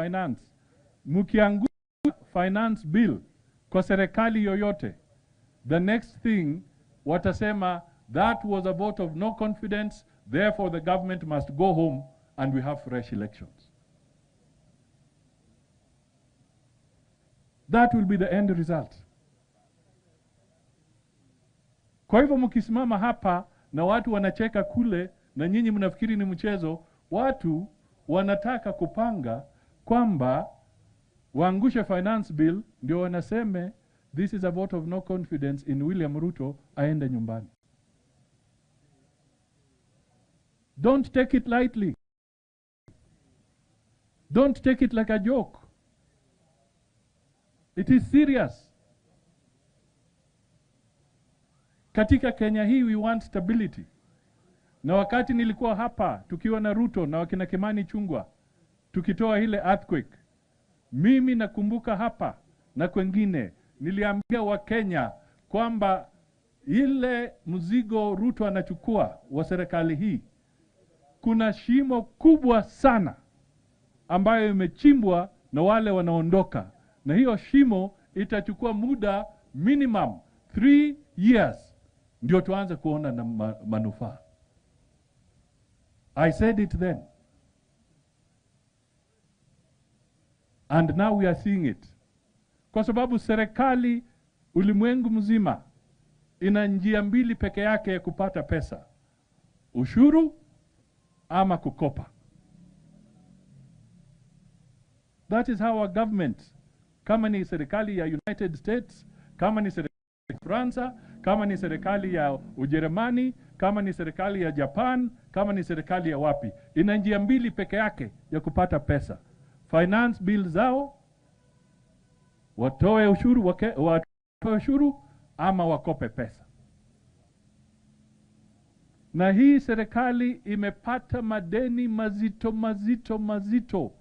Finance, mkiangusha finance bill kwa serikali yoyote, the next thing watasema that was a vote of no confidence, therefore the government must go home and we have fresh elections. That will be the end result. Kwa hivyo mkisimama hapa na watu wanacheka kule na nyinyi mnafikiri ni mchezo, watu wanataka kupanga kwamba waangushe finance bill ndio wanaseme this is a vote of no confidence in William Ruto, aende nyumbani. Don't take it lightly. Don't take it like a joke. It is serious. Katika Kenya hii we want stability. Na wakati nilikuwa hapa tukiwa na Ruto na wakina Kimani Chungwa tukitoa ile earthquake, mimi nakumbuka hapa na kwengine niliambia Wakenya kwamba ile mzigo Ruto anachukua wa serikali hii, kuna shimo kubwa sana ambayo imechimbwa na wale wanaondoka, na hiyo shimo itachukua muda minimum 3 years ndio tuanze kuona na manufaa. I said it then. And now we are seeing it. Kwa sababu serikali ulimwengu mzima ina njia mbili peke yake ya kupata pesa: ushuru ama kukopa. That is how our government, kama ni serikali ya United States, kama ni serikali ya Faransa, kama ni serikali ya Ujerumani, kama ni serikali ya Japan, kama ni serikali ya wapi, ina njia mbili peke yake ya kupata pesa: finance bill zao, watoe ushuru, watoe ushuru ama wakope pesa. Na hii serikali imepata madeni mazito mazito mazito.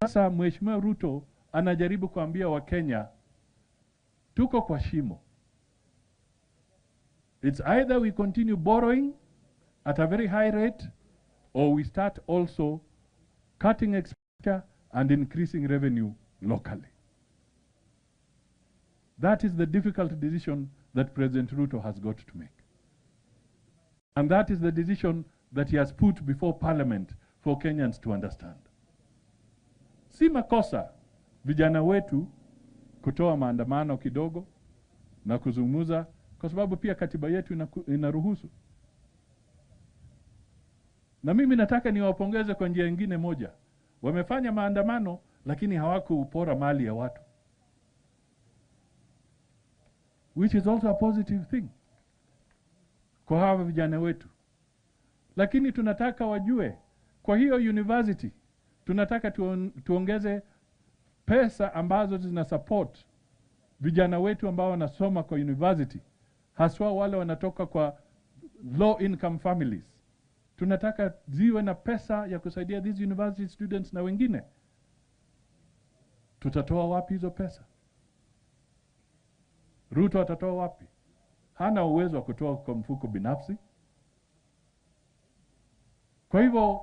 Sasa Mheshimiwa Ruto anajaribu kuambia Wakenya tuko kwa shimo. It's either we continue borrowing at a very high rate or we start also cutting expenditure and increasing revenue locally. That is the difficult decision that President Ruto has got to make. And that is the decision that he has put before Parliament for Kenyans to understand. Si makosa vijana wetu kutoa maandamano kidogo na kuzungumza, kwa sababu pia katiba yetu inaruhusu. Na mimi nataka niwapongeze kwa njia nyingine moja. Wamefanya maandamano lakini hawakupora mali ya watu, which is also a positive thing kwa hawa vijana wetu. Lakini tunataka wajue, kwa hiyo university tunataka tuongeze pesa ambazo zina support vijana wetu ambao wanasoma kwa university, haswa wale wanatoka kwa low income families. Tunataka ziwe na pesa ya kusaidia these university students na wengine. Tutatoa wapi hizo pesa? Ruto atatoa wapi? Hana uwezo wa kutoa kwa mfuko binafsi. Kwa hivyo